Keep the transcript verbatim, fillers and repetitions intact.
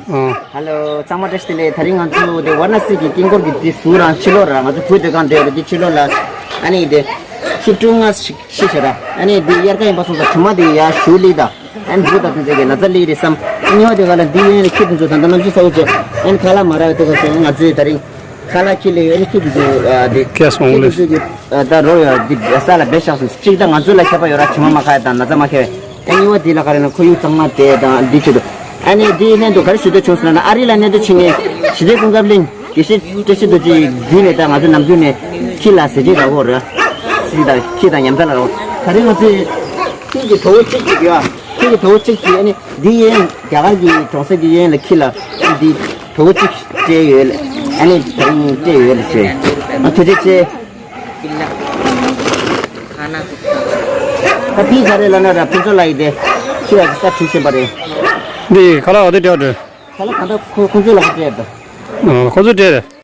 ཨ། ཧ་ལོ། ཚང་མ་བཀྲ་ཤིས་བདེ་ལེགས། དེ་རིང་ང་ཚོ་དེ་ཝཱ་ར་ཎ་སི་གི་དཀྱིལ་འཁོར་གྱི་དེ་ཟུར་རང་ཕྱི་ལོགས་ར། ང་ཚོ་བོད་སྡོད་ཁང་བསྡད་ཡོད་རེད། དེ་ཕྱི་ལོགས་ལ་ཨ་ནི་དེ་ཤིབ་ཀྲུང་ང་ཤི་ཤ་ར། ཨ་ནི་དེ་དབྱར་ཁ་ཡིན་པ་སོང་ཙང་དྲི་མ་དེ་ཡར་ཞུ་ལི་ད། ཨ་ནི་འབུ་དང་དེ་ཚོ་གི་ན་ཚ་ལི་རེད་བསམ། ཨ་ནི་བ་དེ་ག་ལ་འདི་ཡན་ལ་ཁྱི་དེ་ཚོ་ད་ལྟ་གནམ་གཤིས་ཚ་བོ་ཚོ་ཨ་ནི་ཁ་ལག་མ་རག་པའི་དེ་ཚོ་ང་ཚོས་དེ་རིང་ཁ་ལག་ཁྱི་ལས་ཨ་ནི་ཁྱི་དེ་ཚོ་ཨ་དེ་ཁྱི་དེ་ཚོ་གི་ཨ་ད་རོ་ཡ་དེ་ས་ལ་བེད་བཞག་སོང་། གཅིག་ད་ང་ཚོ་ལ་ཁྱད་པར་ཡོད་ར། དྲི་མ་མ་ཁ་ཡ་དང་ན་ཚ་མ་ཁེལ་བས། ཨ་ནི་བ་དེ་ལ་ག་རེ་ན་ཁོར་ཡུག་གཙང་མ་དེ་དང་འདི་ཆེད་དུ། ཨ་ནི་འདི་ལྷན་དུ་ག་རེ་ཞུ་འདོད་བྱུང་ཟེར་ན། ཨ་རི་ལ་གནས་སྡོད་བྱེད་མཁན་ཞི་བདེ་ཀུན་ཁྱབ་གླིང་དགེ་བཤེས་བཀྲ་ཤིས་རྡོ་རྗེ་བརྒྱུད་ནས་ད་ང་ཚོ་ནམ་རྒྱུན་ནས་ཁྱི་ལ་ཟས་བཅད་རག་གོ་ར། སི་དང་ཁྱི་དང་ཉམས་ཐག་ལ་རོ། ད་རིང་ང་ཚོས་ཁྱི་གི་གྲོགས་པོ་གཅིག་ཅིག་ཡོད། ཁྱི་གི་གྲོགས་པོ་གཅིག་གིས་ཨ་ནི་འདི་ཡན་རྒྱ་གར་གྱི་གྲོང་གསེབ་ཀྱི་ཡན་ལ་ཁྱི་ལ་འདི་གྲོགས་པོ་གཅིག་སྤྲད་ཡོད་ལ། ཨ་ནི་ད་རིང་སྤྲད་ཡོད་ལ་ཞུ། ཨ་ཐུགས་རྗེ་ཆེ། ད་ཕི་ག་རེ་ལ་ན་ར་ཕུན་ཚོགས་ལ་ཡི་དེ་ཁྱི་ཡ་ས་བྲིས་ཤེས་པ་རེད། འདི་ཁ་ལག་འདི་སྤྲད་འགྲོ། ཁ་ལག་ག་ད་ཁོ་ཁོང་ཚོ་ལ་ཁ་སྤྲད་ད། ཨ། ཁོང་ཚོ་སྤྲད་རེད།